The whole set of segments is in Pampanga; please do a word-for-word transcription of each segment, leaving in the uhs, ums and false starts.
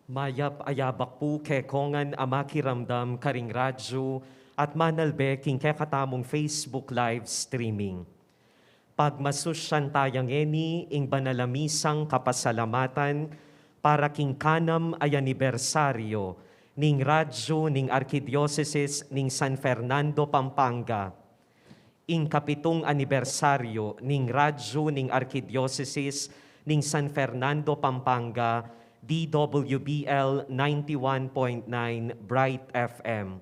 Mayap a yabak pu kekongan a makiramdam karing radyu at manalbe king kekatamung Facebook live streaming. Pagmasusyan taya ngeni ing banal a misang kapasalamatan para king kanam a anibersaryo ning radyu ning Arkidiosesis ning San Fernando, Pampanga. Ing kapitung anibersaryo ning radyu ning Arkidiosesis ning San Fernando, Pampanga, D W B L ninety-one point nine Bright F M.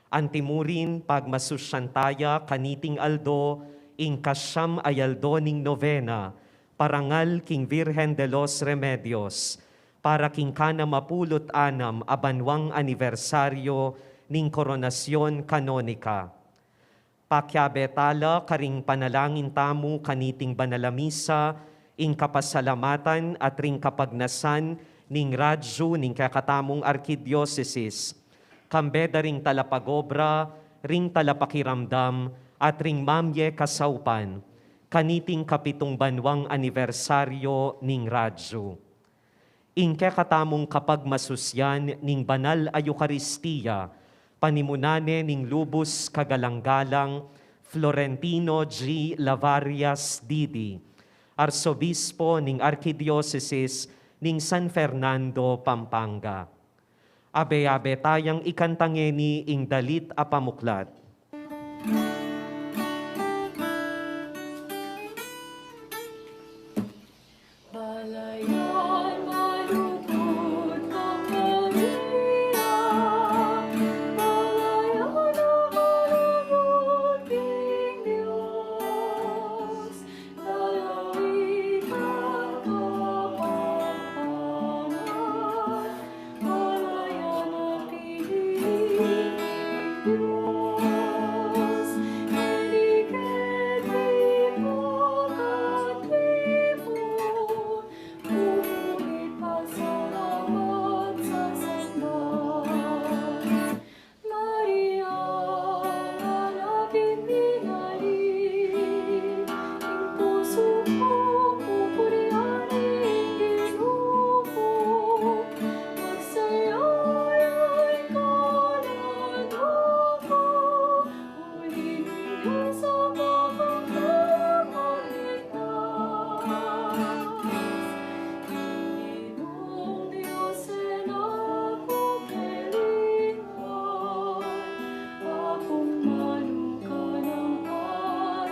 Antimurin, pagmasusyan taya kaniting aldo, ing kasiam a aldo ning novena, parangal king Virgen de los Remedios, para king kanam a pulu't anam a banwang anibersaryo ning koronasyon kanonika. Pakiabe tala karing panalangin tamu kaniting banal a misa, ing kapasalamatan at ring kapagnasan ning radyu ning kekatamung arkidiosesis, kambe da ring talapagobra, ring talapakiramdam, at ring mamye kasaupan, kaniting kapitung banwang anibersaryo ning radyu. Ing kekatamung kapagmasusyan ning banal a Eukaristia, panimunan ne ning lubus kagalang-galang Florentino G. Lavarias Didi, Arsobispo ning Arkidiosesis ning San Fernando, Pampanga. Abe-abe tayang ikanta ngeni ing dalit a pamuklat. Balayan malugud kang Maria, balayan a malugud king Dios, balayan a kapampangan, balayan a pili ning Dios, dikit tipunan, pupuri, pasalamat, sasamba. Maria, alapin ning ali, ing pusu ku pupurian ing Ginu ku, masaya ing kaluluwa ku, uli ning Dios a kapamillas. Ginung Dios, e na ku kelingan, akung manukan a alipas.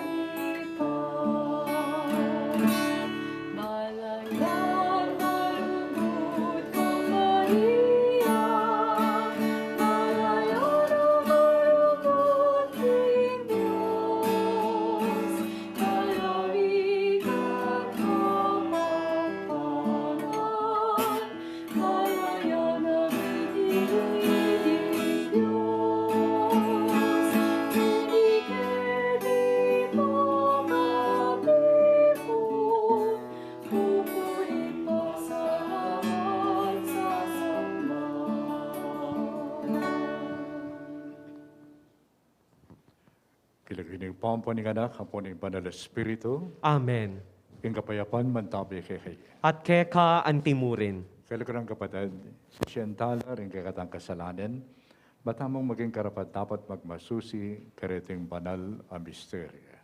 Balayan malugud kang Maria, balayan a malugud king Dios, balayan a kapampangan, balayan a pili ning Dios, dikit tipunan, pupuri, pasalamat, sasamba. King lagyu ning Ibpa, ampo ning Anak, ampo ning Banal a Espiritu. Amen. Ing kapayapan manatili kekayu. At keka antimurin. Kaluguran, kapatad, sisian tala ring kekatang kasalanan, ba tamung maging karapat-dapat magmasusi kareting banal a misteryo.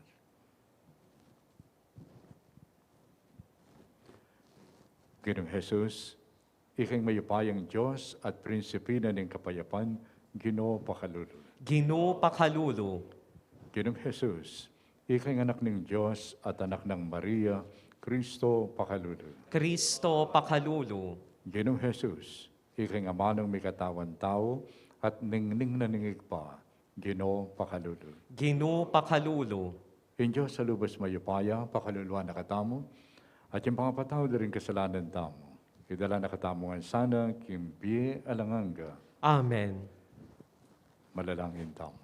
Ginung Jesus, ika ing mayupayang Dios at Prinsipe na ning kapayapan, Ginu, pakalulu. Ginu, pakalulu. Ginung Jesus, ika ing Anak ning Dios at Anak nang Maria, Kristo, pakalulu. Kristo, pakalulu. Ginung Jesus, ika ing amanung mikatawan tau at ningning na ning Ibpa, Ginu, pakalulu. Ginu, pakalulu. Ing Dios a lubos mayupaya, pakaluluan na katamu, at ing pangapatawad da ring kasalanan tamu, idala na katamu ngan sana king bie alang angga. Amen. Manalangin tamu.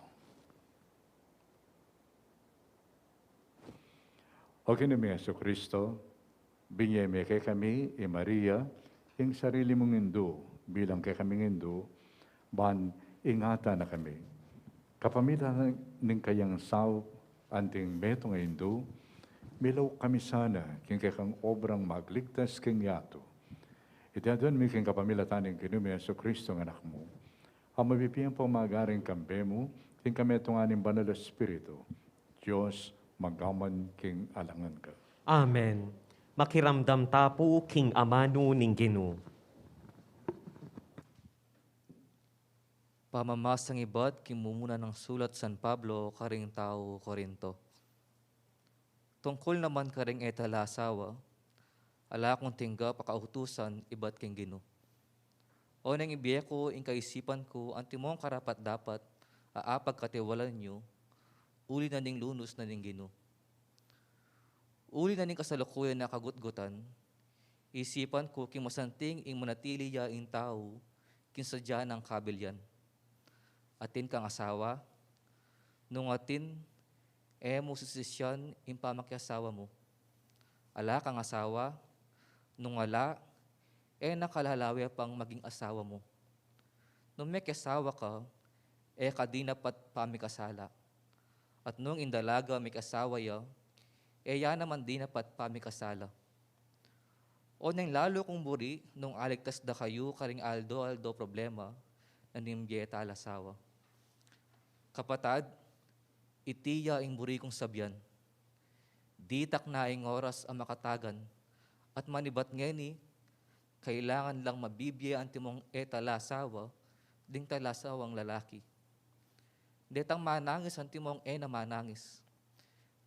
O Ginu ming Jesucristo, binye me kekami i Maria, ing sarili mung indu, bilang kekaming indu, ban ingatan na kami. Kapamilatan ning kayang saup anting metung a indu, milauk kami sana king kekang obrang magligtas king yatu. Iti aduan mi king kapamilatan ning Ginu mi Jesucristo nga Anak mu, a mabibie pamagaring kambe mu, king kametungan ning Banal Espiritu, Dios, magpaman king alang angga. Amen. Makiramdam ta pu king amanu ning Ginu. Pamamasang ibat king mumuna nang sulat San Pablo karing tau Corinto. Tungkul naman karing e tala asawa, ala kung tinggap a kautusan ibat king Ginu. Oneng ibie ku ing kaisipan ku antimong karapat-dapat a apagkatiwalan yu, uli na ning lunus na ning Ginu. Uli na ning kasalukuyan a kagutgutan, isipan ku king masanting ing manatili ya ing tau king sadya nang kabilian. Atin kang asawa? Nung atin, e mu sisisian ing pamakiasawa mu. Ala kang asawa? Nung ala, e na kalalawe pang maging asawa mu. Nung mekiasawa ka, e ka dinapat pamikasala. At nung ing dalaga mekiasawa ya, e ya naman dinapat pamikasala. Oneng lalu kung buri nung aligtas da kayu karing aldo-aldo problema na ning bie tala asawa. Kapatad, iti ya ing buri kung sabian. Ditak na ing oras a makatagan, at manibat ngeni, kailangan lang mabibie antimong e tala asawa ding tala asawang lalaki. Detang manangis antimong e na manangis.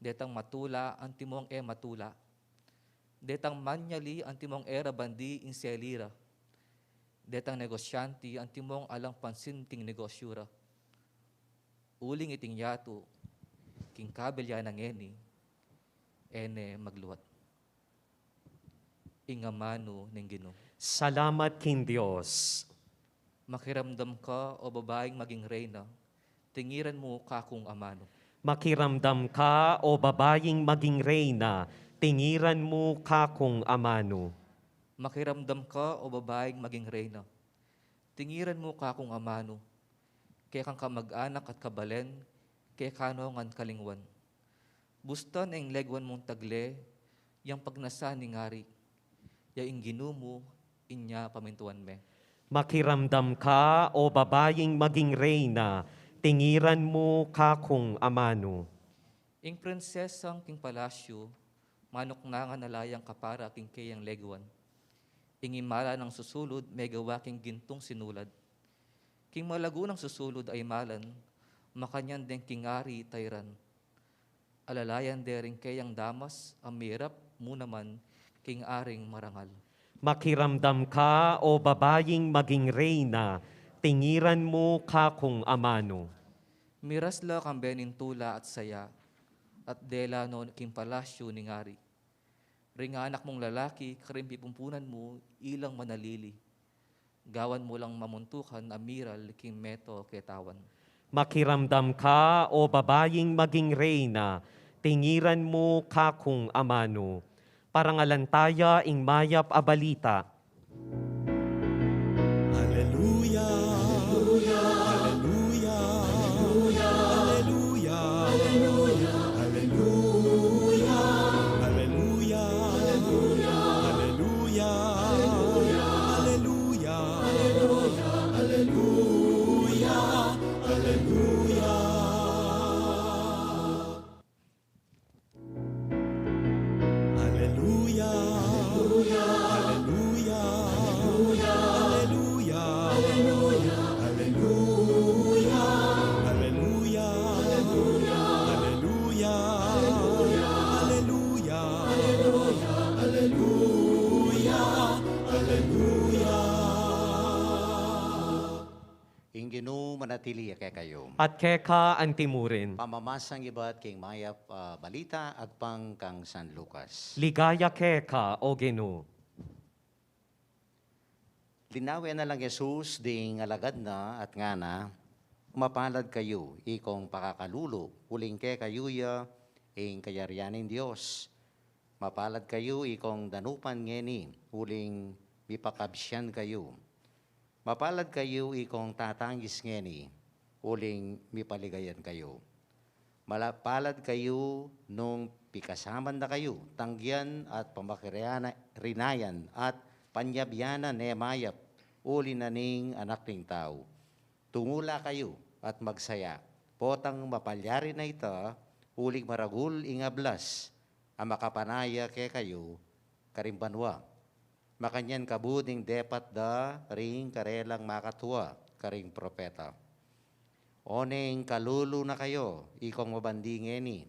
Detang matula antimong e matula. Detang manyali antimong e ra bandi ing seli ra. Detang negosyante antimong alang pansin king negosyu ra. Uling iting yatu, king kabilian na ngeni, e ne magluat. Ing amanu ning Ginu. Salamat king Dios. Makiramdam ka, o babaing maging reyna, tingiran mu kakung amanu. Makiramdam ka, o babaing maging reyna, tingiran mu kakung amanu. Makiramdam ka, o babaing maging reyna, tingiran mu kakung amanu. Kekang kamag-anak at kabalen, kekanu ngan kalingwan. Bustan ing leguan mung tagle, yang pagnasan ning ari, ya ing Ginu mu, inya pamintuan me. Makiramdam ka, o babaing maging reyna, tingiran mu kakung amanu. Ing prinsesang king palasyu, manuknangan na la yang kapara king keyang leguan. Ing imala nang susulud, megawa king gintung sinulad. King malagu nang susulud a imalan, makanyan deng king ari tairan. Alalayan de ring keyang damas a mirap mu naman king aring marangal. Makiramdam ka, o babaing maging reyna, tingiran mu kakung amanu. Miras la kambe ning tula at saya, at dela no king palasyu ning ari. Ring anak mung lalaki karing pipumpunan mu, ilang manalili. Gawan mu lang mamuntukan a miral king meto ketawan. Makiramdam ka, o babaing maging reyna, tingiran mu kakung amanu. Parangalan taya ing mayap a balita. Aleluya, aleluya, aleluya, aleluya, aleluya, aleluya, aleluya, aleluya, aleluya, aleluya. Aleluya, aleluya, aleluya, aleluya, aleluya, aleluya, aleluya. Ing Ginu manatili ya kekayu. At keka antimurin. Pamamasang ibat king mayap a balita agpang kang San Lucas. Ligaya keka, o Ginu. Linawe na lang Jesus ding alagad na at ngana, mapalad kayu, ikong pakakalulu, uling kekayu ya ing kayarian ning Dios. Mapalad kayu, ikong danupan ngeni, uling mipakabsian kayu. Mapalad kayu, ikong tatangis ngeni, uling mipaligayan kayu. Mapalad kayu nung pikasaman da kayu, tanggian at pamakirinayan at panyabyan na ne mayap, uli na ning Anak ning Tau. Tumula kayu at magsaya, potang mapalyari na ita, uling maragul ing ablas a makapanaya kekayu karing banua. Makanyan kabud ing depat da ring karelang makatua karing propeta. Oneng kalulu na kayu, ikong mabandi ngeni,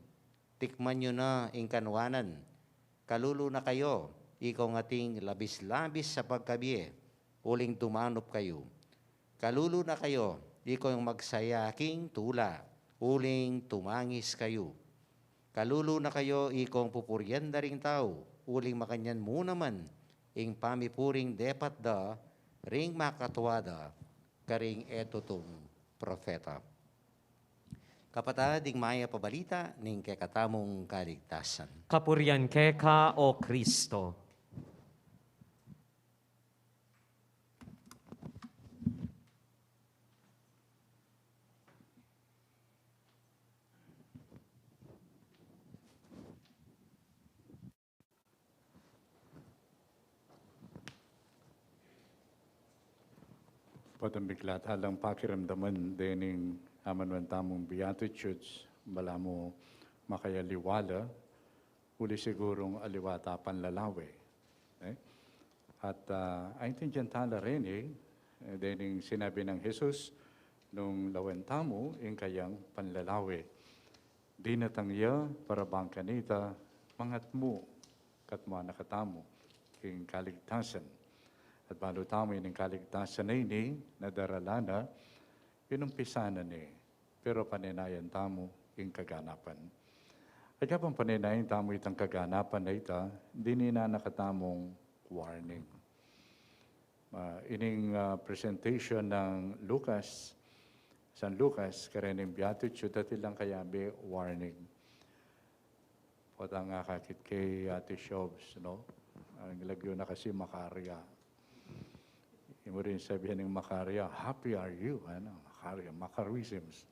tikman yu na ing kanuanan. Kalulu na kayu, ikong ating labis-labis sa pagkabie, uling dumanup kayu. Kalulu na kayu, ikong magsaya king tula, uling tumangis kayu. Kalulu na kayu, ikong pupurian da ring tau, uling makanyan mu naman ing pamipuring depat da ring makatua da karing e tutung propeta. Kapatad, ing mayap a balita ning kekatamung kaligtasan. Kapurian keka, O Kristo. Potang bigla ta lang pakiramdaman dening amanuan tamung Beatitudes, balamu makayaliwa la, uli sigurung aliwa ta panlalawe. Eh? At, ah, aintindian ta la reni, eh, dening sinabi nang Jesus, nung lawen tamu ing kayang panlalawe. Dinatang ya para bang kanita mangatmu, katmuan na katamu king kaligtasan. At balu tamu ining kaligtasan a ini, na daralan na, inumpisan na ne, pero panenayan tamu ing kaganapan. At kabang panenayan tamu itang kaganapan a ita, dininan na katamung warning. Ah, ining, ah, presentation nang Lucas, San Lucas, karening Beatitudes, atin lang kayabe warning. Potang akakit ke Ate Shobs, no? Ing lagyu na kasi Makarya. Ing mu rin sabian ning Makarya, "Happy are you," ano, Makarya, Macarisms.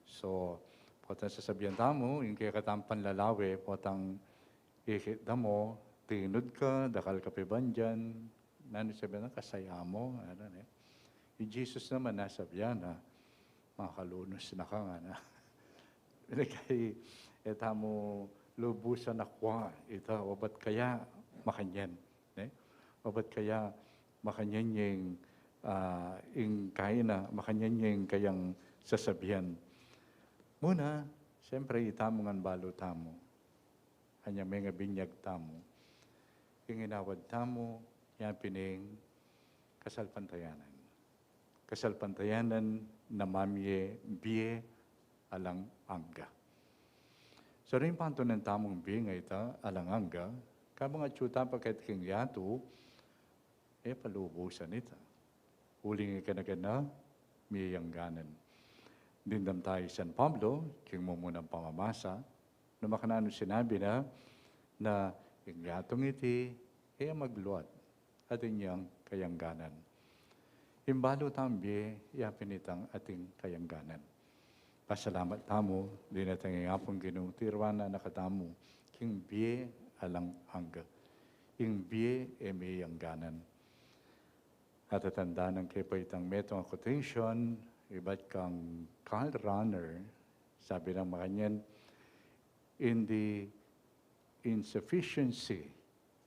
So, potang sasabian tamu, ing kekatang panlalawe, potang ikit da mu, tinud ka, dakal ka pe ban dian, nanu sabian na, kasaya mu, ano, ne? I Jesus naman, nasabian na, makalunus na ka, ngana. Kaya, e tamu lubusan akwa ita, obat kaya makanyan, ne? Obat kaya makanyan ing, ah, ing kaina, makanyan ing kayang sasabian. Muna, siyempre, itamu ngan balu tamu. Anyang mengabinyag tamu. Ing inawad tamu, ya pin ing kasalpantayanan. Kasalpantayanan na mamie bie alang angga. So, ring pantunan tamung bie nga ita alang angga, kabang atyu ta pa keti king yatu, e pa lubusan ita. Uling ing kayang gana, mie angganan. Dimdam ta i San Pablo, king mumunang pamamasa, nung makananu sinabi na, na ing yatung iti, e magluat, atin yang kayangganan. Ing balu tamung bie, ya pin itang ating kayangganan. Pasalamat tamu, dinatang ing Apung Ginu, tiruan na katamu, king bie alang angga. Ing bie e mie angganan. At atandanan ke pa itang metung a quotation, ibat kang Karl Rahner, sabi nang makanyan, in the insufficiency,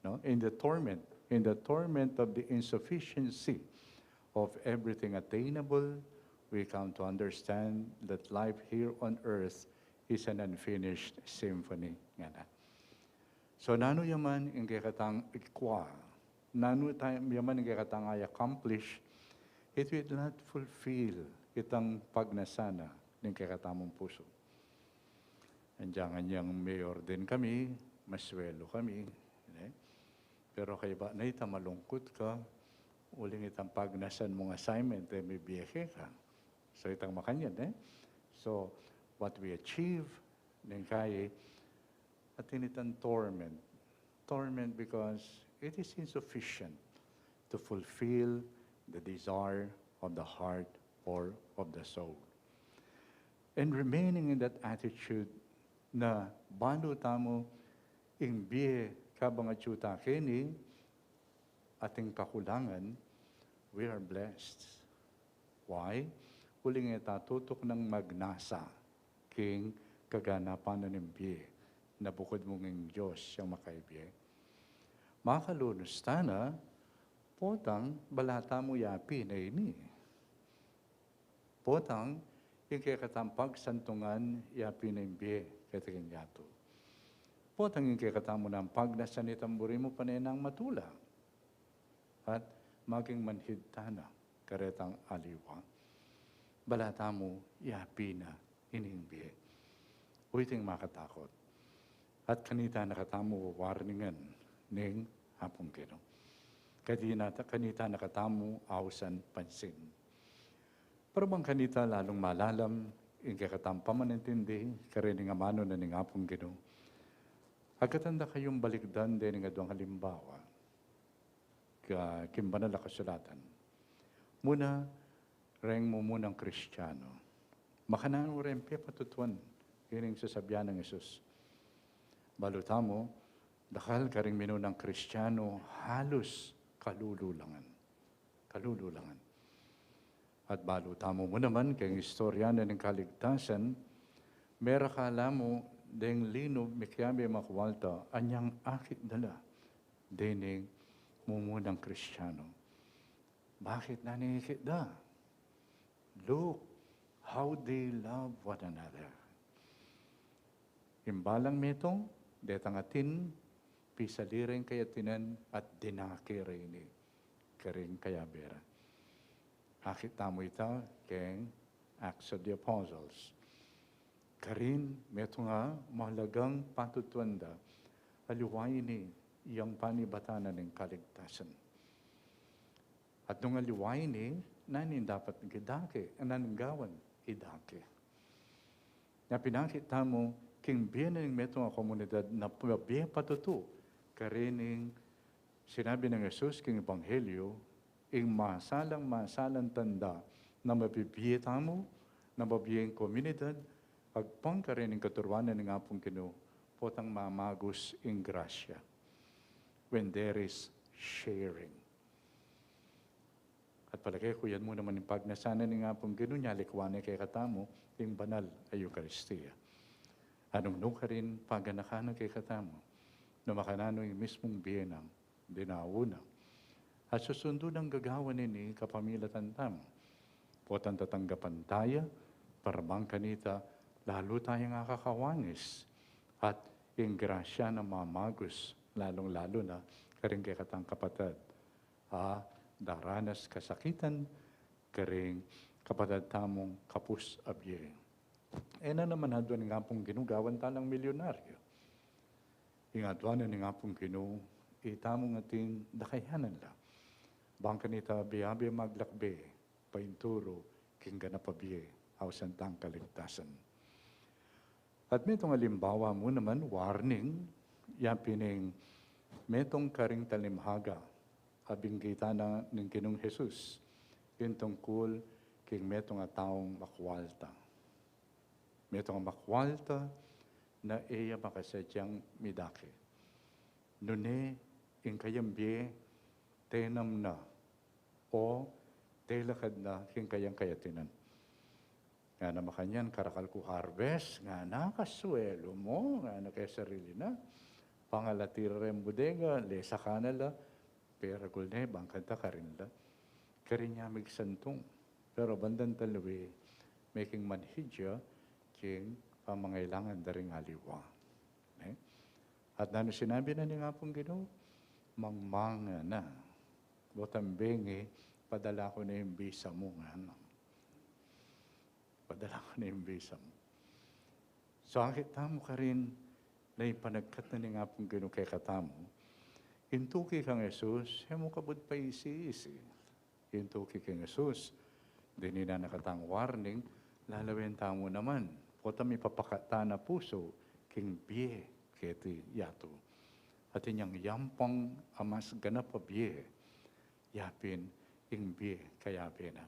no, in the torment, in the torment of the insufficiency of everything attainable, we come to understand that life here on earth is an unfinished symphony. Ngana. So, nanu ya man ing kekatang ikwa, nanu ta-, ya man ing kekatang i-accomplish, it will not fulfill itang pagnasan na ning kekatamung pusu. Andiyan yang may ordain kami, masweldo kami, ne? Pero kaybat na ita malungkut ka, uling itang pagnasan mung assignment, e mibie keka. So, itang makanyan, ne? So, what we achieve, ning kai, atin itang torment. Torment because it is insufficient to fulfill the desire of the heart or of the soul. And remaining in that attitude na balu tamu ing bie kabang atyu ta keni, ating kakulangan, we are blessed. Why? Uling e ta tutuknang magnasa king kaganapan na ning bie, na bukud mung ing Dios yang makaibie. Makalunus tana, potang balu tamu ya pin ini. Potang ing kekatang pagsantungan ya pin ing bie keti king yatu. Potang ing kekatamu nang pagnasan itang buri mu pane nang matula. At maging manhid tana karetang aliwa. Balu tamu ya pin na ining bie. Uy, iting makatakut. At kanita na katamu warningan ning Apung Ginu. Kanita, kanita na katamu ausan pansin. Para bang kanita lalung malalam ing kekatang pamanintindi karening amanu na ning Apung Ginu, agkatan da kayung balikdan dening aduang alimbawa ka king Banal a Kasulatan. Muna, reng mumunang Kristiano. Makananu reng pepatutuan ining sasabian nang Jesus? Balu tamu, dakal karing minunang Kristiano halus kalulu la ngan. Kalulu la ngan. At balu tamu mu naman keng istorya na ning kaligtasan, merakal la mu deng linub mikiabe makualta, anyang akit da la dening mumunang Kristiano. Bakit? Nanu ing ikit da? Look how they love one another. Ing balang metung, detang atin, pisali reng kayatinan at dinake ra ini karing kayabe ra. Akit tamu ita keng Acts of the Apostles. Karin, metung a mahalagang patutuan da, aliwa ini yang panibatan na ning kaligtasan. At nung aliwa ini, nanu ing dapat idake, nanu ing gawan idake? Nya pinakit tamu, king bie na ning metung a komunidad na mabie patutu, karin ing sinabi nang Jesus king Ebanghelyo, ing masalang-masalang tanda na mabibie tamu, na mabie ing komunidad, agpang karin ing katuruan na ning Apung Ginu, potang mamagus ing grasya. When there is sharing. At palage ku yan mu naman ing pagnasan na ning Apung Ginu, nya likwan ne kekatamu ing banal a Eukaristia. Anung nukarin paganakan na kekatamu, na makananu ing mismung bie nang dinaun na. At susundu nang gagawan ini kapamilatan tamu. Potang tatanggapan taya, para bang kanita, lalu tayang akakawangis. At ing grasya na mamagus, lalung-lalu na, karing kekatang kapatad a daranas kasakitan, karing kapatad tamung kapus a bie. E na naman adwan ning Apung Ginu gawan ta lang milyunaryu. Ing adwan na ning Apung Ginu, itamu ngan atin dakayanan la. Bang kanita abe-abe maglakbe, painturu king ganap a bie, ausan tang kaligtasan. At metung alimbawa mu naman, warning, yapin ing metung karing talinghaga a binggitan na ning Ginung Jesus, ing tungkul king metung a taung makualta. Metung a makualta na e ya makasadyang midake. Nune ing kayang bie tenam na o telakad na king kayang kayatinan. Ngana makanyan, karakal ku harvest, ngana, kasuelu mu, ngana, kesarili na. Pangalati ra reng bodega, lesakan na la, peragul ne, bang kanita karin la. Karin ya migsantung. Pero bandang talu e, making manhid ya king pamangailangan da ring aliwa. Ne? At nanu sinabi na ning Apung Ginu? Mangmang na. Butang bengi, padala ku na ing bisa mu, ngana. Padala ku na ing bisa mu. So, akit tamu karin na ing panagkat na ning Apung Ginu kekatamu, ing tuki kang Jesus, e mu kabud paisi-isi. Ing tuki kang Jesus, dininan na katang warning, lalawen tamu naman, potang mipapakat tana pusu king bie keti yatu. At inyang yampang a mas ganap a bie, yapin ing bie kayabe na.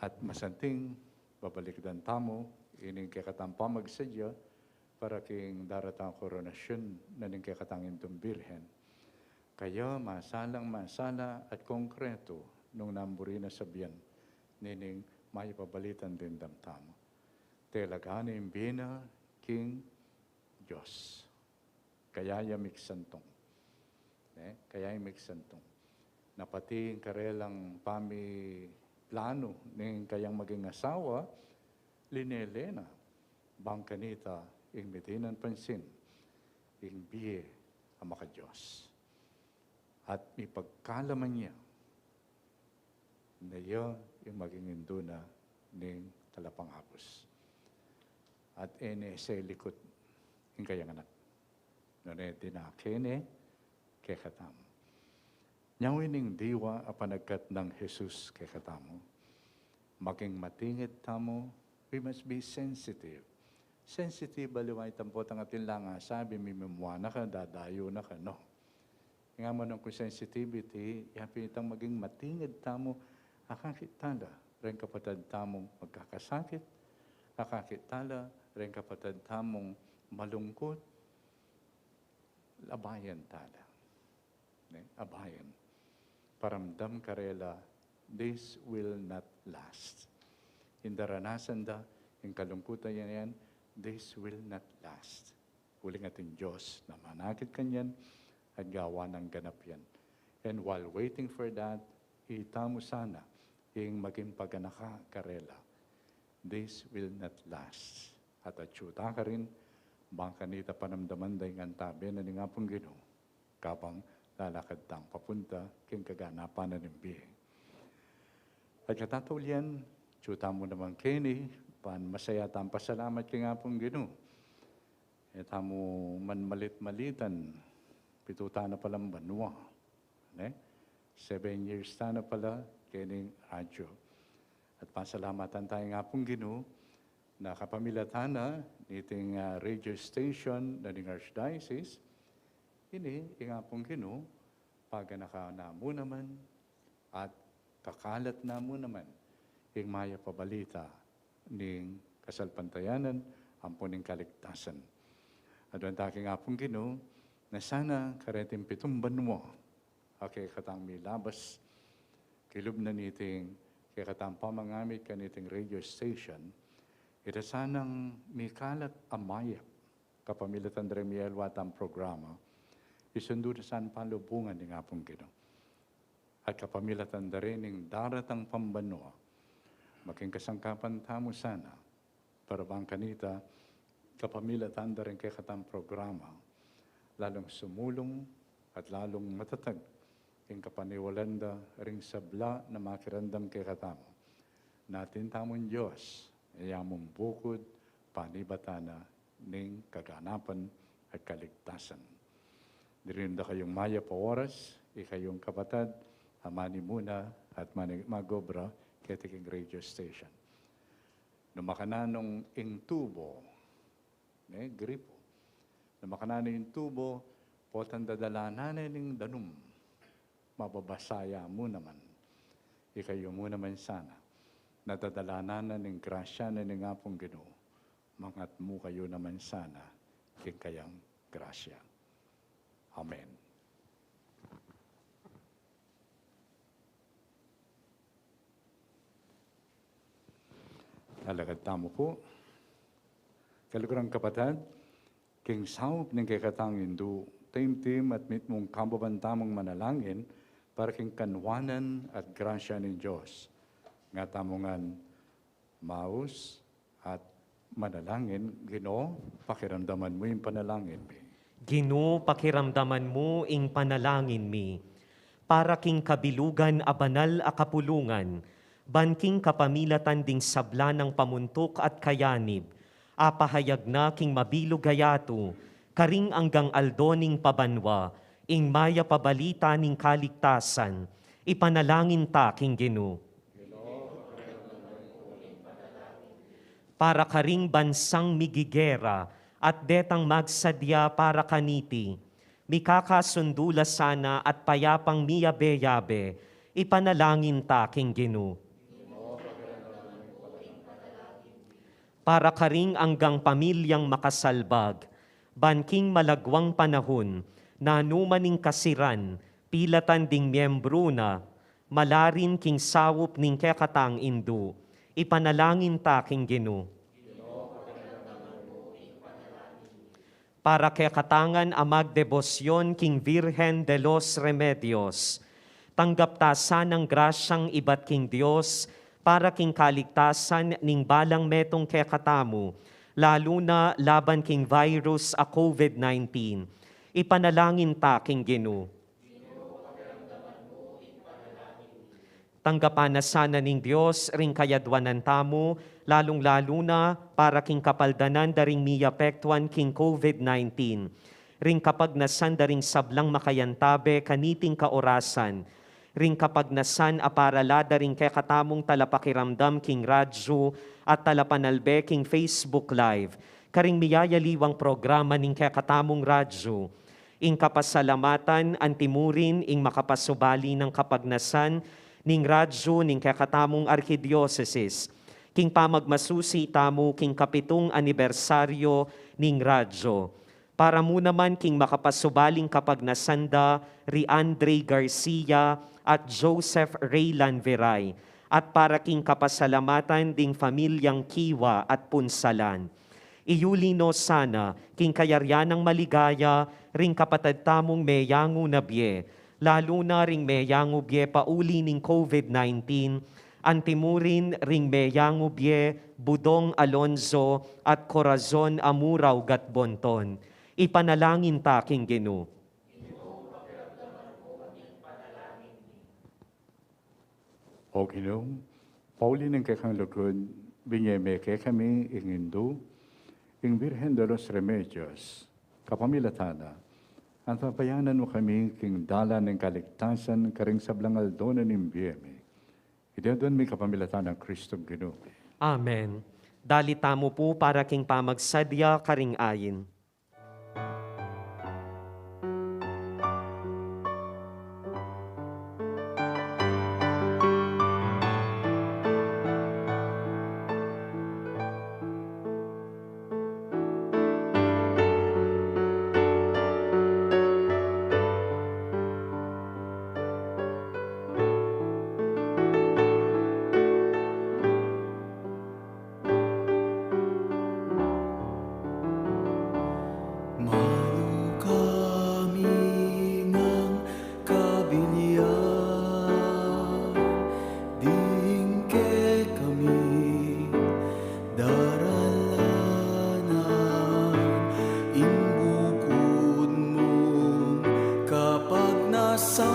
At masanting, babalikdan tamu ining kekatang pamagsadya para king daratang a koronasyun na ning kekatang Indung Birhen. Kaya masalang masala at konkretu nung namburi na sabian nining mayap a balitang dimdam tamu. Tela gana ing bie na king Dios. Kaya ya miksantung. Ne? Kaya ya miksantung. Na pati ing karelang pamiplanu ning kayang maging asawa, linele na, bang kanita ing mitinan pansin, ing bie a maka-Dios. At mipagkalaman ya na ya ing maging indu na ning talapangabus. At e ne selikut ing kayang anak. Nune dinake ne kekatamu. Nyawi ning diwa a panagkat nang Jesus kekatamu, maging matingid tamu, we must be sensitive. Sensitive, aliwa itang potang atin lang asabi, mimimua na ka, dadayu na ka, no? Ing amanung ku sensitivity, yapin itang maging matingid tamu, akakit tala reng kapatad tamung magkakasakit, akakit tala reng kapatad tamung malungkut, abayan tala. Ne? Abayan. Paramdam karela, this will not last. Ing daranasan da, ing kalungkutan yan, this will not last. Uling atin Dios na manakit kanyan at gawa nang ganap yan. And while waiting for that, itamu sana ing maging paganaka karela. This will not last. At atyu ta karin, bang kanita panamdaman da ing antabe na ning Apung Ginu, kabang lalakad tang papunta king kaganapan na ning bie. At katataulian, atyu tamu naman keni, ban masaya tang pasalamat king Apung Ginu. E tamu man malit-malitan, pitu ta na palang banua. Ne? Seven years ta na pala kening radyo. At pasalamatan ta ing Apung Ginu na kapamilatan na niting, ah, radio station na ning Archdiocese, ini ing Apung Ginu, paganakan na mu naman, at kakalat na mu naman ing mayap a balita ning kasalpantayanan ampon ning kaligtasan. Aduan ta king Apung Ginu na sana kareting pitung banua a kekatang milabas kilub na niting kekatang pamangamit kaniting radio station, ita sanang mikalat a mayap kapamilatan da ring mialwatang programa, isundu na sana ing palubungan ning Apung Ginu. At kapamilatan da ring daratang pambanua, maging kasangkapan tamu sana, para bang kanita, kapamilatan da ring kekatang programa, lalung sumulung at lalung matatag ing kapaniwalan da ring sabla na makiramdam kekatamu. Na atin tamung Dios, e ya mung bukud, panibatan na ning kaganapan at kaligtasan. Diring da kayung mayap a oras, ikayung kapatad, a manimuna at mani-, mag-obra keti king radio station. Nung makananu ing tubo, ne, gripo. Nung makananu ing tubo, potang dadalanan ne ning danum. Mababasa ya mu naman. Ikayu mu naman sana. Na dadalanan na ning grasya na ning Apung Ginu. Mangatmu kayu naman sana king kayang grasya. Amen. Lalakad tamu pu. Kaluguran kapatad, king saup ning kekatang indu, taimtim at mitmung kambaban tamung manalangin para king kanwanan at grasya ning Dios. Nga tamu ngan maus at manalangin. Ginu, pakiramdaman mu ing panalangin mi. Ginu, pakiramdaman mu ing panalangin mi. Para king kabilugan a banal a kapulungan, ban king kapamilatan ding sabla nang pamuntuk at kayanib, a pahayag na king mabilug a yatu, karing anggang aldo ning pabanua, ing mayap a balita ning kaligtasan, ipanalangin ta king Ginu. Para karing bansang migigera at detang magsadya para kaniti, mikakasundu la sana at payapang miyabe-yabe, ipanalangin ta king Ginu. Para karing anggang pamilyang makasalbag, ban king malagwang panahun, nanu man ing kasiran, Pilatan ding miembru na, malarin king saup ning kekatang indu, ipanalangin ta king Ginu. Para kekatangan a magdebosyon king Virgen de los Remedios, tanggap ta sanang grasyang ibat king Dios para king kaligtasan ning balang metung kekatamu, lalu na laban king virus a COVID nineteen. Ipanalangin ta king Ginu. Tanggapan na sana ning Dios ring kayadwanan tamu, lalung-lalu na para king kapaldanan da ring miyapektuan king COVID nineteen, ring kapagnasan da ring sablang makayantabe kaniting kaorasan, ring kapagnasan a para la da ring kekatamung talapakiramdam king radyu at talapanalbe king Facebook Live, karing miyayaliwang programa ning kekatamung radyu. Ing kapasalamatan, antimurin ing makapasubali nang kapagnasan ning radyu ning kekatamung arkidiosesis, king pamagmasusi tamu king kapitung anibersaryo ning radyu. Para mu naman king makapasubaling kapagnasan da ri Andre Garcia at Joseph Raylan Veray, at para king kapasalamatan ding familiang Kiwa at Punsalan. Iyuli no sana king kayarian nang maligaya ring kapatad tamung meyangu na bie, lalu na ring meyangu bie pauli ning COVID nineteen, antimurin ring meyangu bie Budong Alonzo at Corazon Amurao Gatbonton. Ipanalangin ta king Ginu. O Ginu, pauli ning kekang lugud, binye me kekami ing indu, ing Virgen de los Remedios, kapamilatan na, antabayanan mu kami king dalan ning kaligtasan karing sablang aldo na ning bie mi. Iti adwan mi kapamilatan nang Kristong Ginu mi. Amen. Dalit tamu pu para king pamagsadya karing ain. Malu kami ngang kabilian, ding kekami daralanan, ing bukun mung kapagnasan,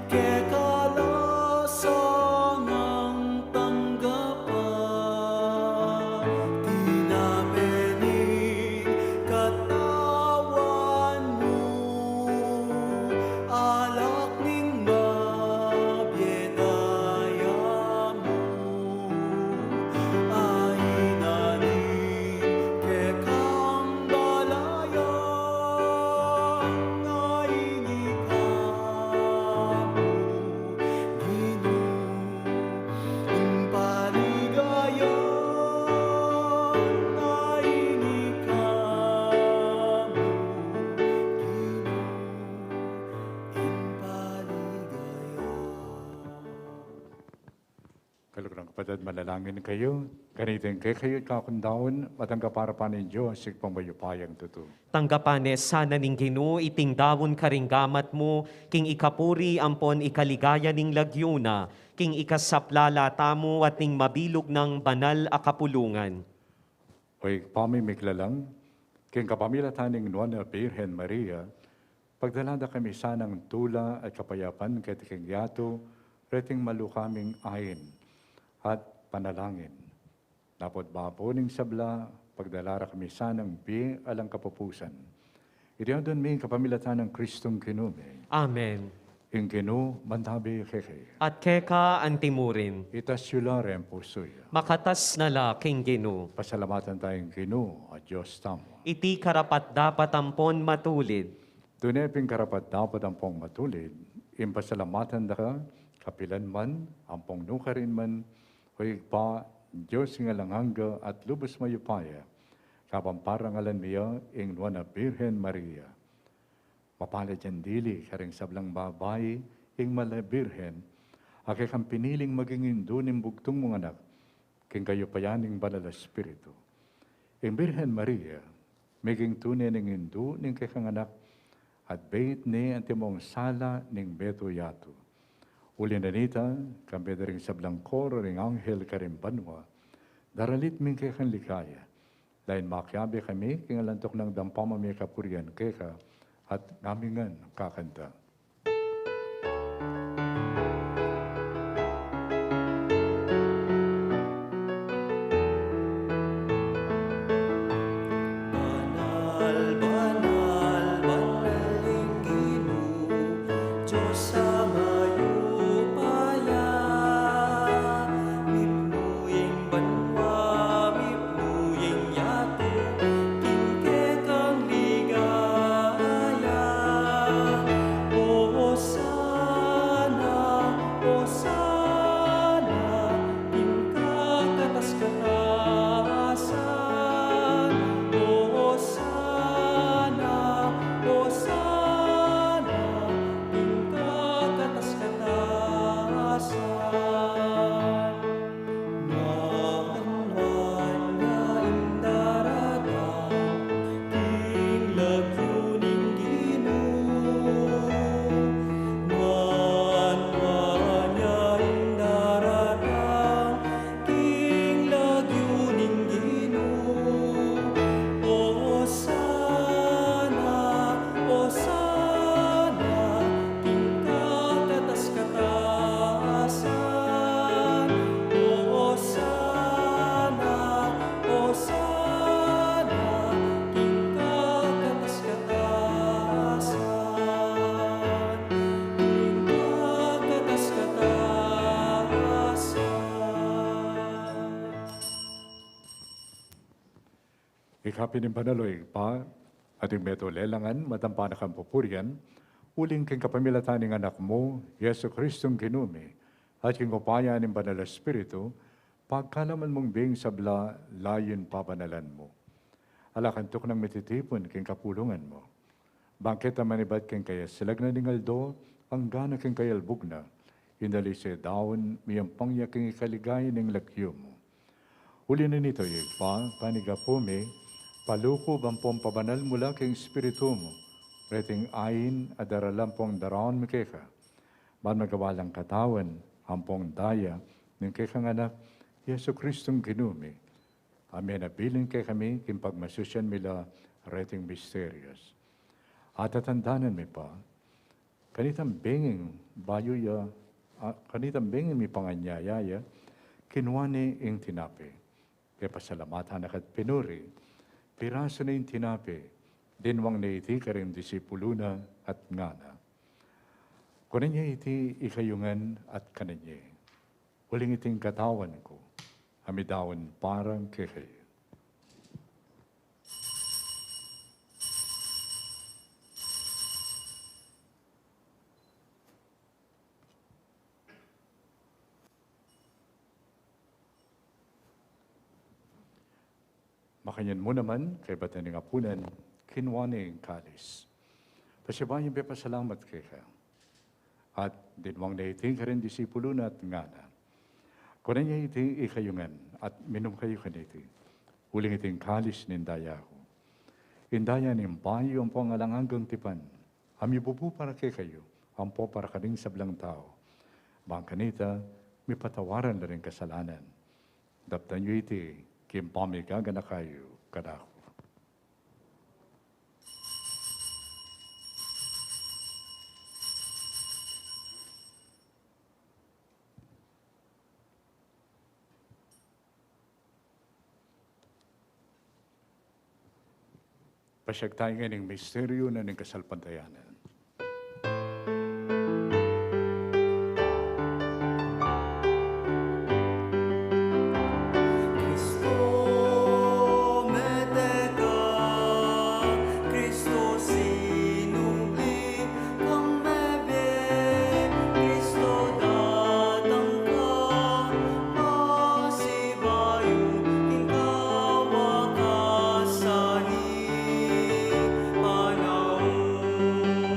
keka la sanang tanggapan, tinape ning katawan mu, alak ning mabie daya mu, ain na ning kekang balayan, ain ika mu, Ginu, ing paligaya, ain ika mu, Ginu, ing paligaya. Kaluguran kapatad, manalangin kayu. Kaniting kekayu at kakundaun, matanggapan pa ning Dios, Ibpang mayupayang tutu. Tanggapan ne sana ning Ginu iting daun karing gamat mu, king ikapuri ampon ikaligaya ning lagyu na, king ikasaplala tamu at ning mabilug nang banal a kapulungan. O Ibpa mi, miklalang, king kapamilatan ning Nuan a Birhen Maria, pagdalan da kami sanang tula at kapayapan keti king yatu, reting malu kaming ain at panalangin. Dapot babo ning sabla, pagdalan da kami sanang bie alang kapupusan. Iti adwan mi kapamilatan nang Kristong Ginu mi. Amen. Ing Ginu mantabi kekayu. At keka antimurin. Itas yu la ring pusu yu. Makatas na la king Ginu. Pasalamatan taya ing Ginu a Dios tamu. Iti karapat-dapat ampon matulid. Tune pin karapat-dapat ampon matulid, ing pasalamatan da ka, kapilan man, ampon nukarin man, O Ibpa, Dios ning alang angga at lubus mayupaya, kapamparang ngalan mi ya, ing Nuan a Birhen Maria. Mapalad yang dili karing sablang babai, ing Mala Birhen, a kekang piniling maging indu ning bugtung mung anak, king kayupayan ning Banal a Espiritu. Ing Birhen Maria, meging tune neng indu ning kekang anak, at beit ne antimong sala ning meto yatu. Uli na nita, kambe da ring sablang koro ring anghel karing banua, daralit mi ing kekang ligaya, lain makiabe kami king alang tuknang dampam a mekapurian keka, at ngami ngan kakanta. Banal, banal, banal ing Ginu, Dios a mayupaya. Mipnu ing banua, mipnu ing yatu, king kekang ligaya. Osana, Osana, king kakatas-katasan. Osana, Osana, king kakatas-katasan. Nuan, nuan ya ing daratang king lagyu ning Ginu. Nuan, nuan ya ing daratang king lagyu ning Ginu. Osana, Osana, king kakatas-katasan. Osana, Osana, king kakatas-katasan. King kakatas-katasan. Ika pin ing banal, o Ibpa, at ing meto lelangan, matampa na kang pupurian, uling king kapamilatan ning Anak mu, Jesucristong Ginu mi, at king upaya ning Banal a Espiritu, pagkalaman mung bing sabla layun pabanalan mu. Ala kang tuknang mititipun king kapulungan mu. Bang keta manibat king kayaslag na ning aldo, angga na king kayalbug na, ing dalisay daun, miyampang ya king ikaligaya ning lagyu mu. Uli na nito, Ibpa, panigapu mi, palukub ampong pabanal mu la king Espiritu mu reting ain a daralan pong daraun mi keka, ban magawa lang katawan ampong daya ning kekang Anak, Jesucristong Ginu mi, a menabilin kekami king pagmasusyan mi la reting misterios. At tatandanan mi pa, kanitang benging bayu ya, ah, kanitang benging mipanganyaya ya, kinua ne ing tinape, pepasalamatan na ka't pinuri, pirasu ne ing tinape, dinwang ne iti karing disipulu na at ngana: Kunan ye iti ikayu ngan at kanan ye. Uling iti ing katawan ku, a midaun para kekayu. Makanyan mu naman, kaybat na ning apunan, kinua ne ing kalis. Pasibayu yang pepasalamat keka, at dinwang ne iti karing disipulu na at ngana: Kunan ye iti ikayu ngan, at minum kayu kaniti. Uling iti ing kalis ning daya ku, ing daya ning bayu ampong alang anggang tipan, a mibubu para kekayu, ampo para karing sablang tau, bang kanita mipatawaran la ring kasalanan. Daptan yu iti king pamigaganaka yu kanaku. Pasiag tamu ngan ing misteryu na ning kasalpantayanan. Kristo, mete ka, Kristo, sinubli kang mebie, Kristo, datang ka, pasibayu king kawakasan ning panaun.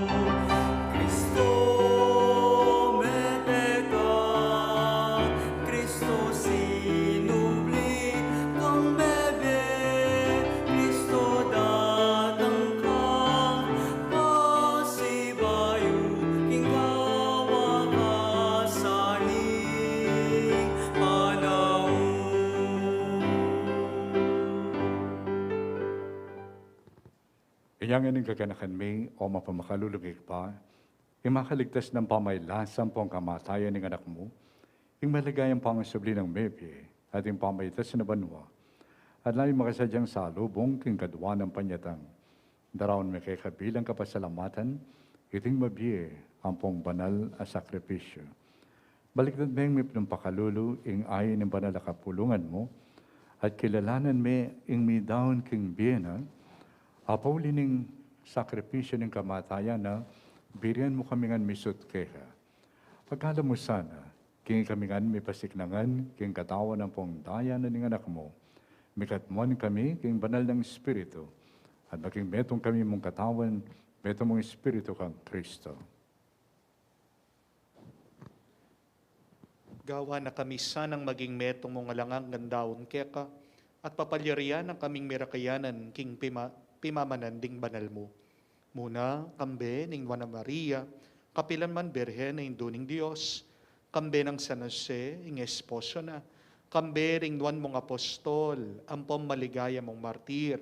Ngeni ing kaganakan mi, o mapamakalulung Ibpa, ing makaligtas nang pamailasan ampong kamatayan ning Anak mu, ing maligayang pangasubli nang mebie, at ing pamaitas na banua, at ing makasadyang salubung king kadua nang panyatang. Daraun mi keka bilang kapasalamatan iting mabie ampong banal a sakripisyu. Balikdan meng mipnung pakalulu ing ain ning banal a kapulungan mu, at kilalanan me ing midaun king bie na, apauli ning sakripisyu ning kamatayan na, birian mu kami ngan misut keka. Pagkalub mu sana, king ikami ngan mipasiknangan king katawan ampong daya na ning Anak mu, mikatmuan kami king banal nang Espiritu, at maging metung kami mung katawan, metung mung Espiritu kang Kristo. Gawan na kami sanang maging metung mung alang anggang daun keka, at papalyarian na kaming mirakiyanan king pima-, pimamanan ding banal mu. Muna, kambe ning Nuan a Maria, kapilan man Birhen a Indu ning Dios, kambe nang San Jose, ing esposo na, kambe ring nuan mung apostol, ampong maligaya mung martir,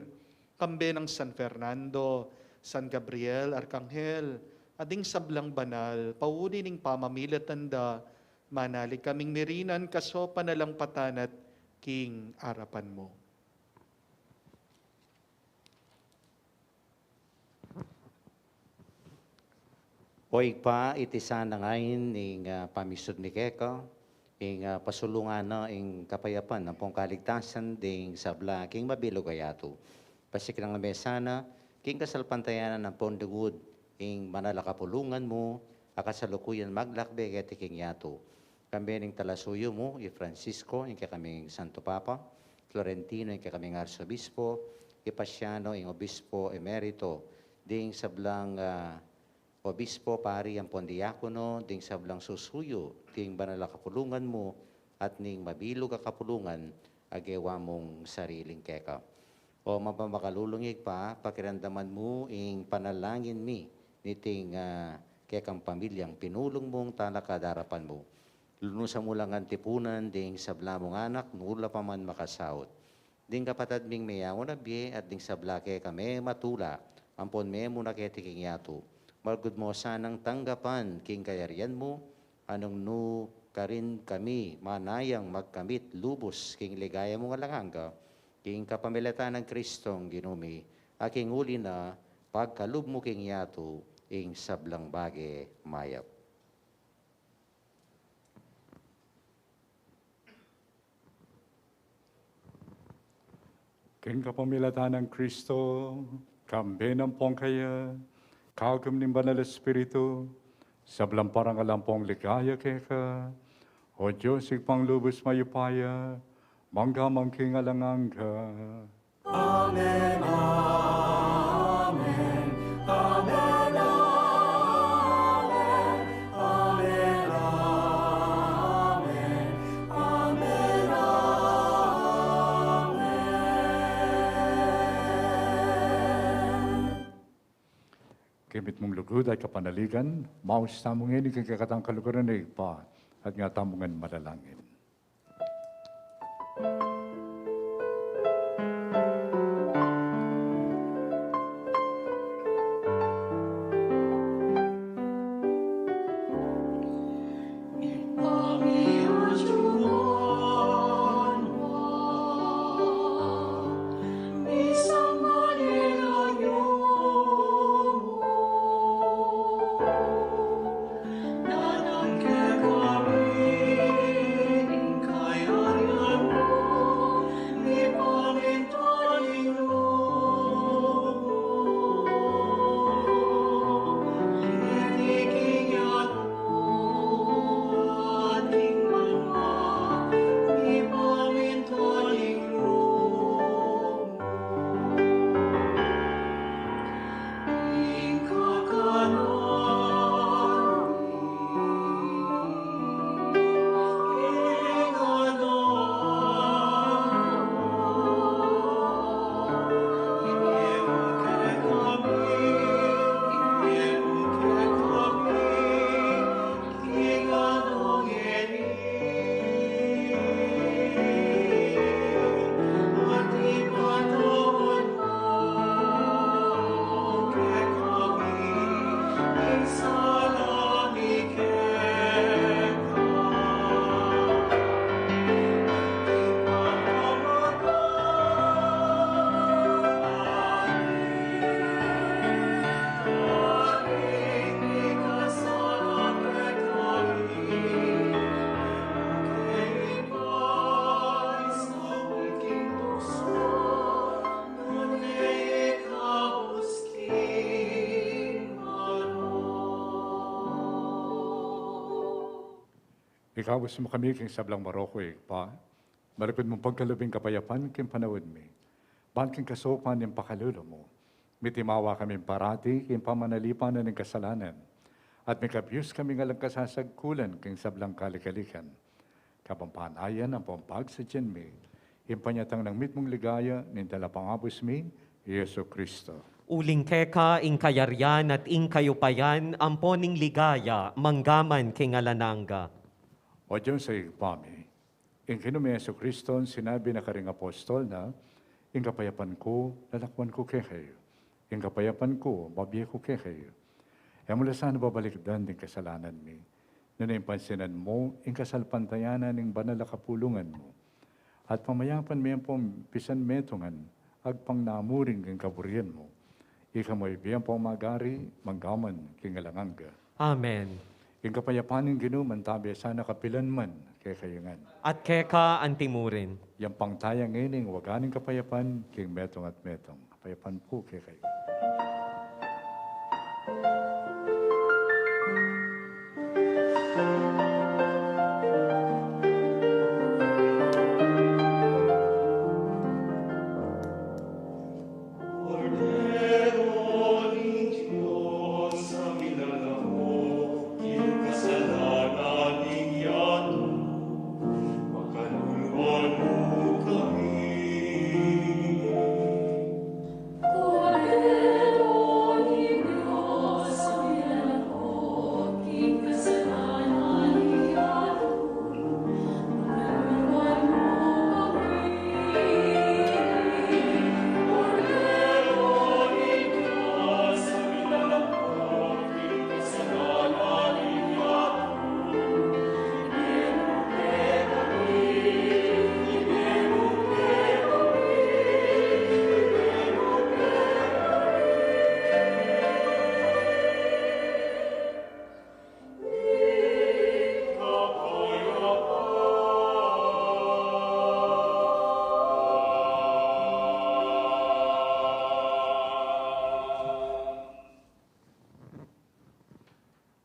kambe nang San Fernando, San Gabriel Arkanghel, at ding sablang banal, pauli ning pamamilatan da, manalig kaming mirinan, kasopan na lang patanat king arapan mu. O Ibpa, iti sana ing ain ning, ah, pamisut mi keka, ing, ah, pasulungan na ing kapayapan ampong kaligtasan ding sabla king mabilug a yatu. Pasiknangan me sana king kasalpantayanan ampong lugud ing banal a kapulungan mu, a kasalukuyan maglakbe keti king yatu. Kambe ning talasuyu mu, i Francisco, ing kekaming Santo Papa, Florentino, ing kekaming Arsobispo, i Pasiano, ing Obispo Emerito, ding sablang, ah, obispo, pari, ampon diakono, ding sablang susuyu ding banal a kapulungan mu, at ning mabilug a kapulungan a gewa mung sariling keka. O mapamakalulung Ibpa, pakiramdaman mu ing panalangin mi niting, ah, kekang pamilyang pinulung mung talakad arapan mu. Lunusan mu lang antipunan ding sabla mung anak, nu la pa man makasaut. Ding kapatad ming meyangu na bie at ding sabla keka mematula ampon memuna keti king yatu. Malugud mu sanang tanggapan king kayarian mu, a nung nu karin kami manayang magkamit lubus king ligaya mung alang angga, king kapamilatan nang Kristong Ginu mi, a king uli na pagkalub mu king yatu ing sablang bage mayap. King kapamilatan nang Kristo, kambe na ampong kaya, kagum ning Banal Espiritu, sablang parangal ampong ligaya keka, O Dios, Ibpang lubus mayupaya, mangga man king alang angga. Amen, amen, amen, amen, amen, amen, amen. King mitmung lugud at kapanaligan, maus tamu ngeni king kekatang kaluguran a Ibpa, at nga tamu ngan manalangin. Ikabus mu kami king sablang marok, Ibpa, malugud mung pagkalub ing kapayapan king panaun mi. Ban king kasaupan ning pakalulu mu, mitimawa kami parati king pamanalipan na ning kasalanan, at mikabus kami ngan alang kasasagkulan king sablang kalikalikan. Kabang panayan ampong pagsadyan mi ing panyatang nang mitmung ligaya ning Talapangabus mi, Jesucristo. Uling keka ing kayarian at ing kayupayan, ampon ing ligaya, mangga man king alang angga. O Dios a Ibpa mi, ing Ginu ming Jesucristo, sinabi na karing apostol na, "Ing kapayapan ku, lalakwan ku kekayu. Ing kapayapan ku, babie ku kekayu." E mu la sana babalikdan ding kasalanan mi, nune ing pansinan mu ing kasalpantayanan ning banal a kapulungan mu. At pamayapan me ampong pisan metungan, agpang namurin king kaburian mu. Ika mu ibie ampong magari, mangga man king alang angga. Amen. Ing kapayapan ning Ginu mantabe sana kapilan man kekayu ngan. At keka antimurin. Yampang taya ngening waga ning kapayapan king metung at metung. Kapayapan pu kekayu.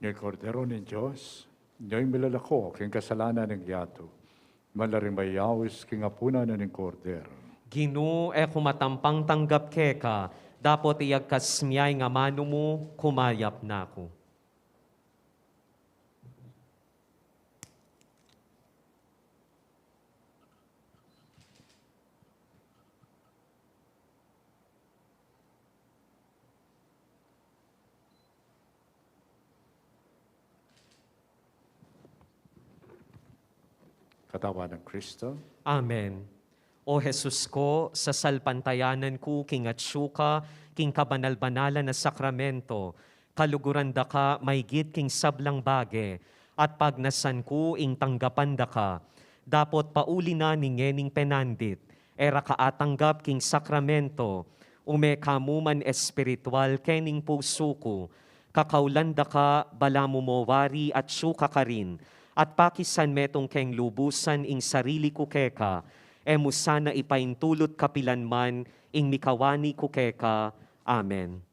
Ing Kordero ning Dios, ing milalako king kasalanan ning yatu, malaring mayaus king apunan na ning Kordero. Ginu, e ku matampang tanggap keka, dapot iyagkas mu ya ing amanu mu, kumayap na ku. Katawan nang Kristo. Amen. O Jesus ku, sasalpantayanan ku king atsu ka king kabanal-banalan a sakramento, kaluguran da ka maigit king sablang bage, at pagnasan ku ing tanggapan da ka. Dapot pauli na ning ngening penandit, e ra ka atanggap king sakramento, ume ka mu man espiritual kening pusu ku. Kakaulan da ka, balamu mo wari atsu ka karin, at pakisan metung keng lubusan ing sarili ku keka, e mu sana ipaintulut kapilan man ing mikawani ku keka. Amen.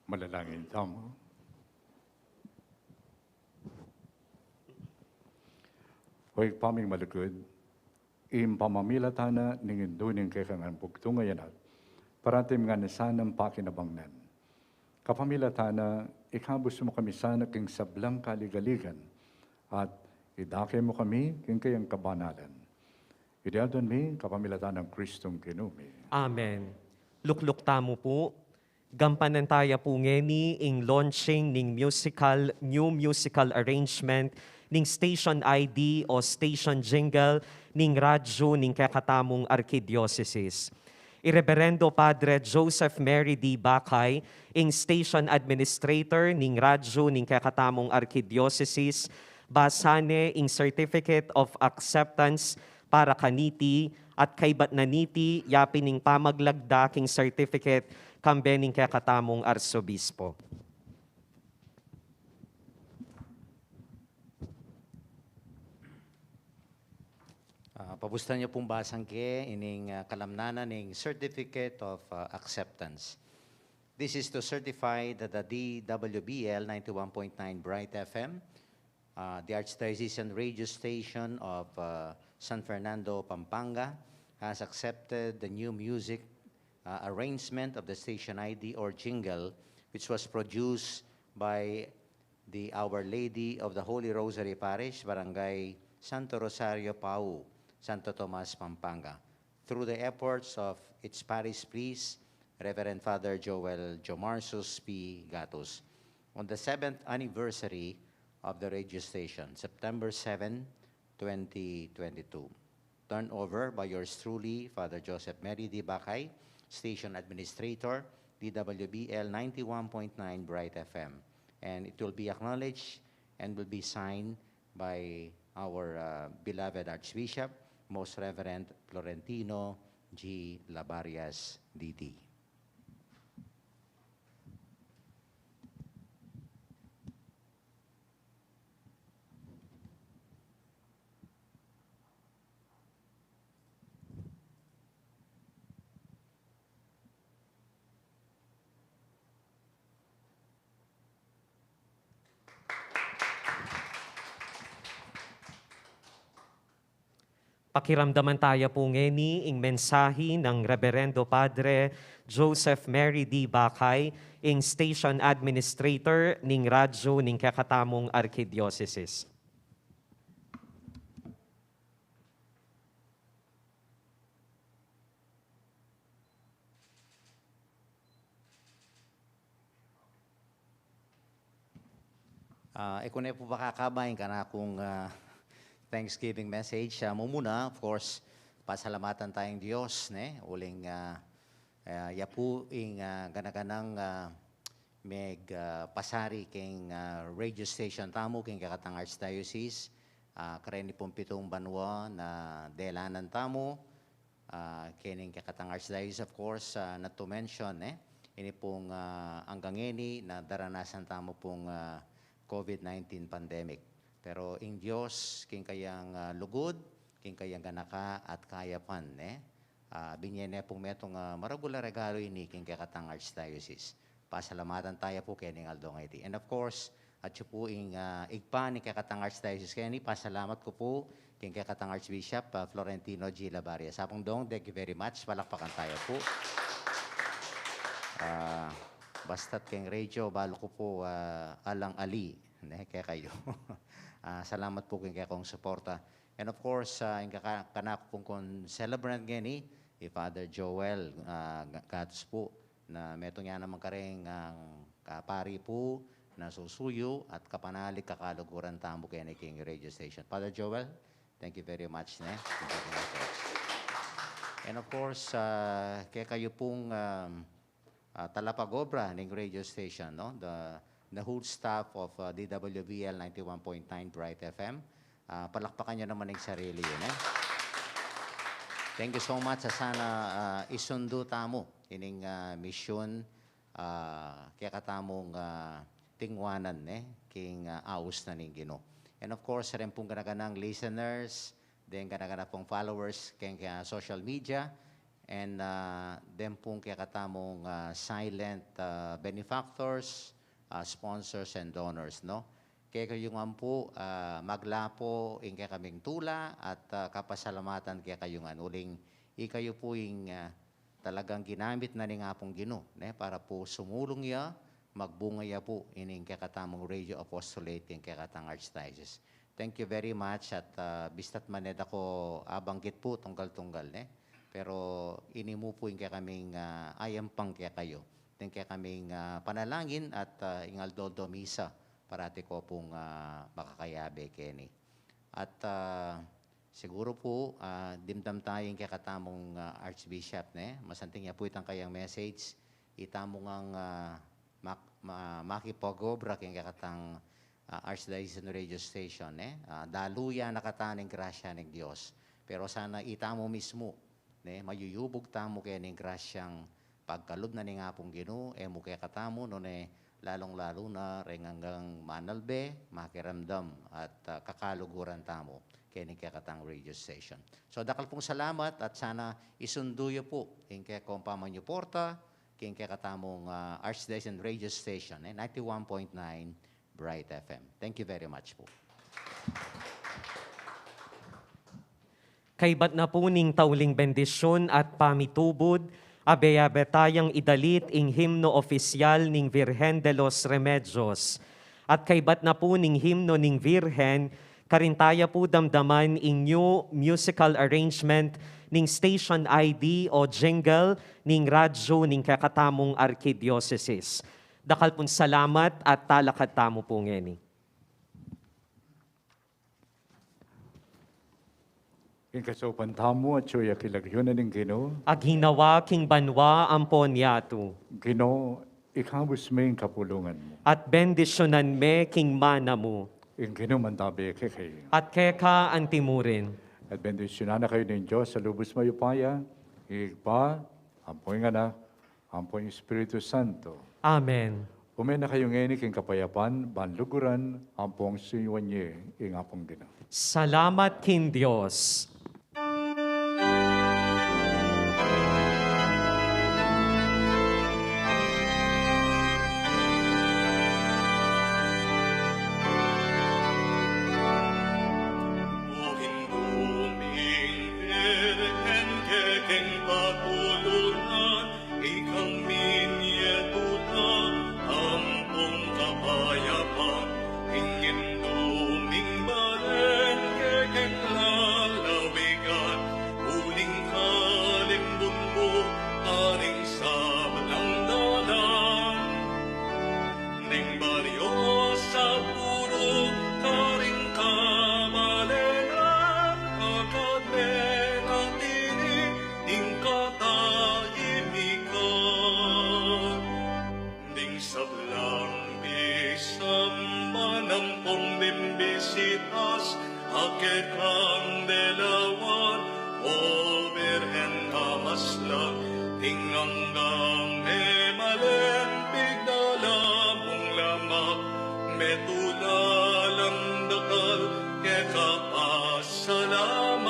Manalangin tamu. O Ibpa ming malugud, ing pamamilatan na ning Indu ning kekang bugtung a anak, parati ming ngan sanang pakinabangnan. Kapamilatan na, ikabus mu kami sana king sablang kaligaligan, at idake mu kami king kayang kabanalan. Iti adwan mi kapamilatan nang Kristong Ginu mi. Amen. Lukluk tamu pu. Gampanan taya pu ngeni ing launching ning musical, new musical arrangement ning station I D o station jingle ning radyu ning kekatamung arkidiosesis. I Reberendo Padre Joseph Mary D. Bacay, ing station administrator ning radyu ning kekatamung arkidiosesis, basa ne ing certificate of acceptance para kaniti, at kaybat na niti, yapin ing pamaglagda king certificate kambe ning kekatamung arsobispo. Ah, pabustan yu pung basang ke ining, ah, kalamnanan ning Certificate of, ah, Acceptance. This is to certify that the D W B L ninety-one point nine Bright F M, uh, the Archdiocesan radio station of, uh, San Fernando, Pampanga, has accepted the new music, uh, arrangement of the station I D or jingle, which was produced by the Our Lady of the Holy Rosary Parish, Barangay Santo Rosario, Pau, Santo Tomas, Pampanga, through the efforts of its parish priest, Reverend Father Joel Jomarsus P. Gatus, on the seventh anniversary of the radio station, September seven, twenty twenty-two. Turned over by yours truly, Father Joseph Mary D. Bacay, Station Administrator, D W B L ninety-one point nine Bright F M. And it will be acknowledged and will be signed by our, uh, beloved Archbishop, Most Reverend Florentino G. Labarias, D D. Pakiramdaman taya pu ngeni ing mensahi nang Reberendo Padre Joseph Mary D. Bacay, ing station administrator ning radyu ning kekatamung arkidiosesis. Ah, e ku ne pu pakakaba ing kanakung, ah, Thanksgiving message. Ah, mumuna, of course, pasalamatan taya ing Dios, ne? Uling, ah, ah, ya pu ing, ah, gana-ganang, ah, meg, ah, pasari king, ah, radio station tamu, king kekatang Archdiocese, ah, kareni pung pitung banua na delanan tamu, ah, kening kekatang Archdiocese, of course, ah, not to mention, eh, ini pung, ah, anggang ngeni na daranasan tamu pung, ah, COVID nineteen pandemic. Pero ing Dios, king kayang, ah, lugud, king kayang ganaka at kayapan, eh, ah, binye ne pung metung, ah, maragul a regalo ini king kekatang Archdiocese. Pasalamatan taya pu kening aldo ngeni. And of course, atyu pu ing, ah, Ibpa ning kekatang Archdiocese keni, pasalamat ku pu king kekatang Archbishop, ah, Florentino G. Labaria. Sapung Dong, thank you very much. Palakpakan taya pu. Ah, basta't keng radio, balu ku pu, ah, alang ali, ne, kekayu. Ah, salamat pu king kekong suporta. And of course, ah, ing kaka-, kanaku pung concelebrant ngeni, i Father Joel, ah, Ga-, Gatus pu, na metung ya naman kareng, ah, kapari pu na susuyu at kapanalig kakaluguran tamu keni king radio station. Father Joel, Thank you very much, ne? Thank you very much. And of course, ah, kekayu pung, um, ah, talapag-obra ning radio station, no? The, the whole staff of, ah, D W V L ninety-one point nine Bright F M. Ah, palakpakan yu naman ing sarili yu, ne? Thank you so much. Ah, sana, ah, isundu tamu ining, ah, misyun, ah, kekatamung, ah, tingwanan, ne, king, ah, aus na ning Ginu. And of course, reng pung gana-ganang listeners, deng gana-gana pung followers keng, ah, social media, and, ah, deng pung kekatamung, ah, silent, ah, benefactors, ah, sponsors and donors, no? Kekayu ngan pu, ah, maglapo ing kekaming tula at, ah, kapasalamatan kekayu ngan uling ikayu pu ing, ah, talagang ginamit na ning Apung Ginu, ne, para pu sumulung ya, magbunga ya pu ining kekatamung radio apostolate king kekatang archdiocese. Thank you very much at, ah, bista't man e da ku abanggit pu tunggal-tunggal, ne. Pero ini mu pu ing kekaming, ah, ayampang kekayu. Ing kekaming, ah, panalangin at, ah, ing aldo-aldo misa, parati ku pung, ah, makakayabe keni. At, ah, siguru pu, ah, dimdam taya ing kekatamung, ah, Archbishop, ne? Masanting ya pu itang kayang message, itamu ngang, ah, mak-, ma-, makipag-obra king kekatang, ah, Archdiocesan Radio Station, ne? Ah, dalu ya na katamu ning grasya ning Dios. Pero sana itamu mismu, ne, mayuyubug tamu keni ning grasyang pagkalub na ning Apung Ginu, e mu kekatamu, nune lalung-lalu na reng anggang manalbe, makiramdam, at, ah, kakaluguran tamu keni ning kekatang radio station. So, dakal pung salamat at sana isundu yu pu ing kekong pamanyuporta king kekatamung, ah, Archdiocesan Radio Station, e, ninety-one point nine Bright F M. Thank you very much pu. Kaybat na pu ning tauling bendisyun at pamitubud, abe-abe tayang idalit ing himno opisyal ning Virgen de los Remedios. At kaybat na pu ning himno ning Virgen, karin taya pu damdaman ing new musical arrangement ning station I D o jingle ning radyo ning kekatamung arkidiosesis. Dakal pung salamat at talakad tamu pu ngeni. Ing kasaupan tamu atyu ya king lagyu na ning Ginu. Agyang ginawa king banua ampon yatu. Ginu, ikabus me ing kapulungan mu. At bendisyunan me king mana mu. Ing Ginu mantabe kekayu. At keka antimurin. At bendisyunan na kayu ning Dios a lubus mayupaya, Ibpa, ampo ing Anak, ampo ing Espiritu Santo. Amen. Ume na kayu ngeni king kapayapan, ban luguran ampong suyuan ye ing Apung Ginu. Salamat king Dios. Ikang minie tula ampong kapayapan, ing Indu ming balen kekeng lalawigan, uling kalimbun mu karing sablang dalan. Ning baryo sa purok karing kabalenan, agad me na tini ing katahimikan. Ning sablang bisamban ampong bimbisitas, a kekang delawan, O Birhen a maslak, ing anggang e malen pigdala mung lamak, me tula lang dakal keka pasalamat.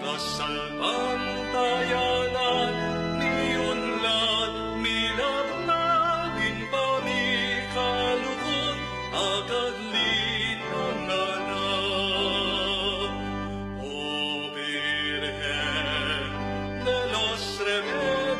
Kasalpantayanan mi unlad, milagnan ing pamikalugud, agad linangan na. O Birhen de los Remedios,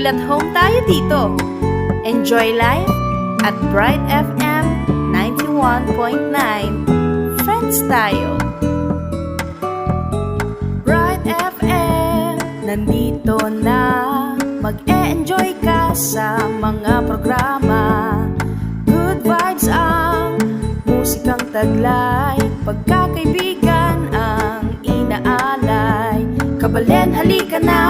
At home tayo dito. Enjoy life at Bright F M ninety-one point nine. Friends tayo. Bright F M, nandito na. Mag-e-enjoy ka sa mga programa. Good vibes ang musikang taglay. Pagkakaibigan ang inaalay. Kabalen, halika na.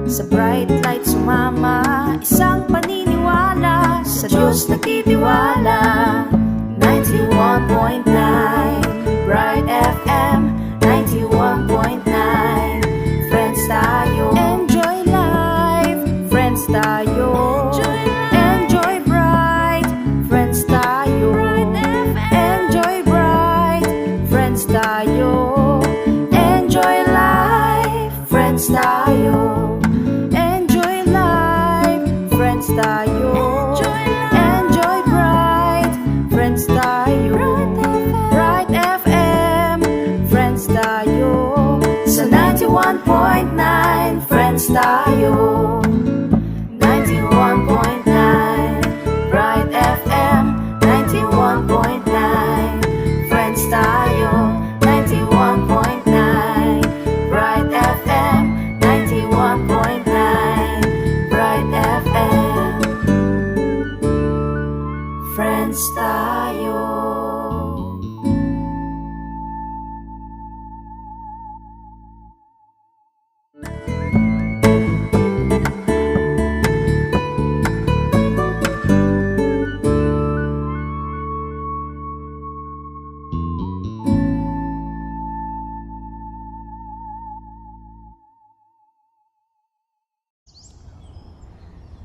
Sa Bright Light sumama. Isang paniniwala. Sa Diyos nagtitiwala. Ninety-one point nine Bright F M. Ninety-one point nine. Friends tayo. Enjoy life. Friends tayo. Enjoy life. Enjoy Bright. Friends tayo. Bright F M. Enjoy Bright. Friends tayo. Enjoy life. Friends tayo. Enjoy life. Friends tayo. Enjoy life. Enjoy Bright. Friends tayo. Bright F M. Bright F M. Friends tayo. Sa ninety-one point nine, friends tayo.